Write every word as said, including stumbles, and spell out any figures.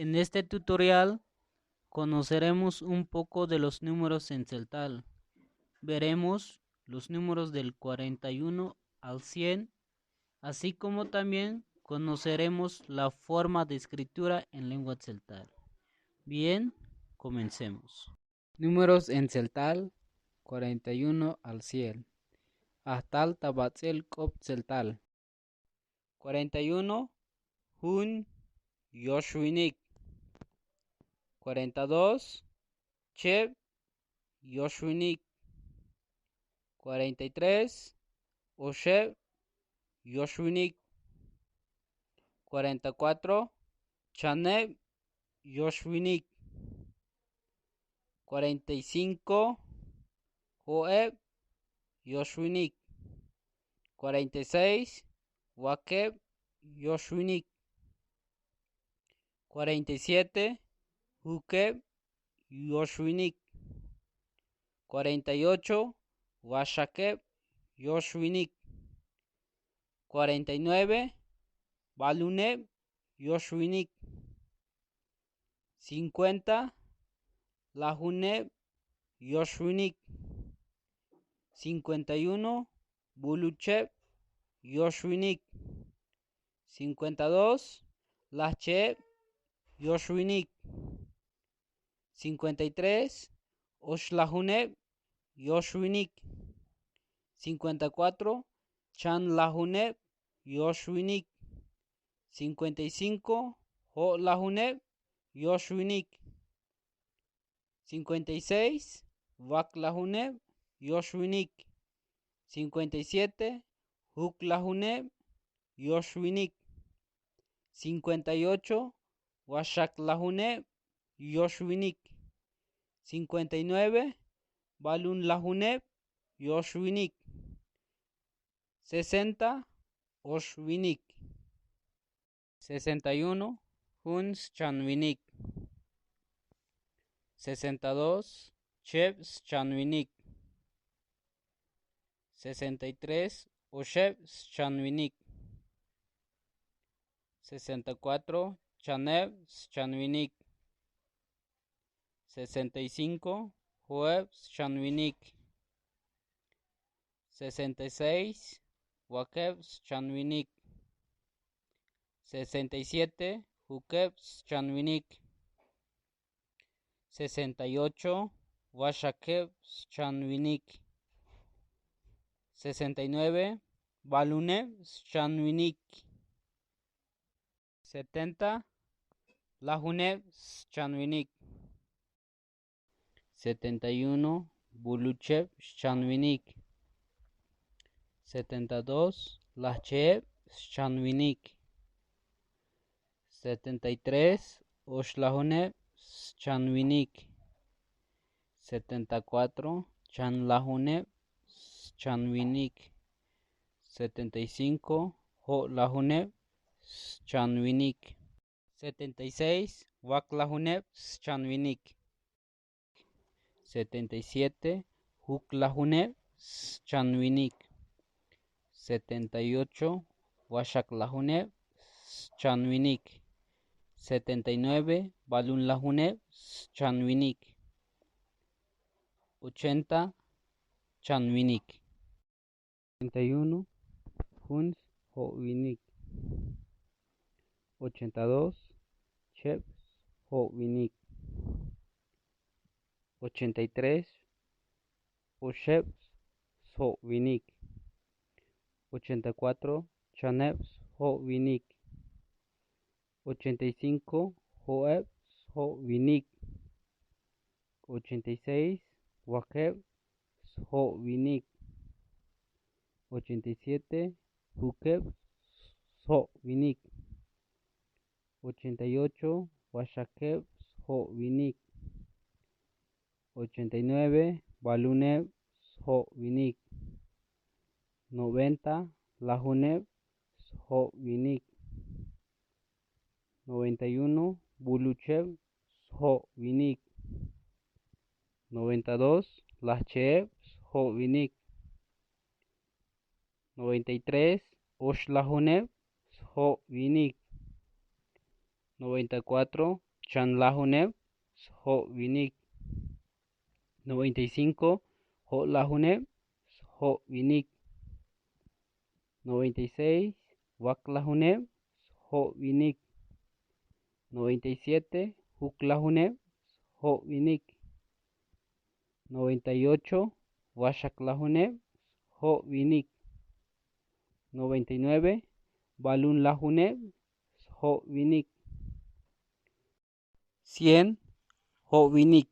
En este tutorial conoceremos un poco de los números en tzeltal. Veremos los números del cuarenta y uno al cien, así como también conoceremos la forma de escritura en lengua tzeltal. Bien, comencemos. Números en tzeltal, cuarenta y uno al cien. Ajtal ta batz'il k'op tzeltal. Cuarenta y uno, jun yoxwinik. Cuarenta y dos, cheb' yoxwinik. Cuarenta y tres, oxeb' yoxwinik. Cuarenta y cuatro, chaneb' yoxwinik. Cuarenta y cinco, jo'eb' yoxwinik. Cuarenta y seis, wakeb' yoxwinik. Cuarenta y siete, jukeb' yoxwinik. Cuarenta y ocho, waxakeb' yoxwinik. Cuarenta y nueve, b'aluneb' yoxwinik. Cincuenta, lajuneb' yoxwinik. Cincuenta y uno, b'ulucheb' yoxwinik. Cincuenta y dos, lajcheb' yoxwinik. Cincuenta y tres, oxlajuneb' yoxwinik. Cincuenta y cuatro, chanlajuneb' yoxwinik. Cincuenta y cinco, jo'lajuneb' yoxwinik. Cincuenta y seis, waklajuneb' yoxwinik. Cincuenta y siete, juklajuneb' yoxwinik. Cincuenta y ocho, waxaklajuneb' yoxwinik. Cincuenta y nueve, b'alunlajuneb' yoxwinik. Sesenta, oxwinik. Sesenta y uno, jun schanwinik. Sesenta y dos, cheb' schanwinik. Sesenta y tres, oxeb' schanwinik. Sesenta y cuatro, chaneb' schanwinik. Sesenta y cinco, jo'eb' schanwinik. Sesenta y seis, wakeb' schanwinik. Sesenta y siete, jukeb' schanwinik. Sesenta y ocho, waxakeb' schanwinik. Sesenta y nueve, b'aluneb' schanwinik. Setenta, lajuneb' schanwinik. Setenta y uno, b'ulucheb' schanwinik. Setenta y dos, lajcheb' schanwinik. Setenta y tres, oxlajuneb' schanwinik. Setenta y cuatro, chanlajuneb' schanwinik. Setenta y cinco, jo'lajuneb' schanwinik. Setenta y seis, waklajuneb' schanwinik. Setenta y siete, juklajuneb' schanwinik. Setenta y ocho, waxaklajuneb' schanwinik. Setenta y nueve, b'alunlajuneb' schanwinik. Ochenta, chanwinik. Ochenta y uno, jun sjo'winik. Ochenta y dos, cheb' sjo'winik. Ochenta y tres, oxeb' sjo'winik. Ochenta y cuatro, chaneb' sjo'winik. Ochenta y cinco, jo'eb' sjo'winik. Ochenta y seis, waqeb' sjo'winik. Ochenta y siete, jukeb' sjo'winik. Ochenta y ocho, waxakeb' sjo'winik. Ochenta y nueve, b'aluneb' sjo'winik. Noventa, lajuneb' sjo'winik. Noventa y uno, b'ulucheb' sjo'winik. Noventa y dos, lajcheb' sjo'winik. Noventa y tres, oxlajuneb' sjo'winik. Noventa y cuatro, Chan lajuneb', sjob' winik. Noventa y cinco, jo' lajuneb', sjob' winik. Noventa y seis, wak lajuneb', sjob' winik. Noventa y siete, juk lajuneb', sjob' winik. Noventa y ocho, waxak lajuneb', sjob' winik. Noventa y nueve, balun lajuneb', sjob' winik. Cien, job' winik.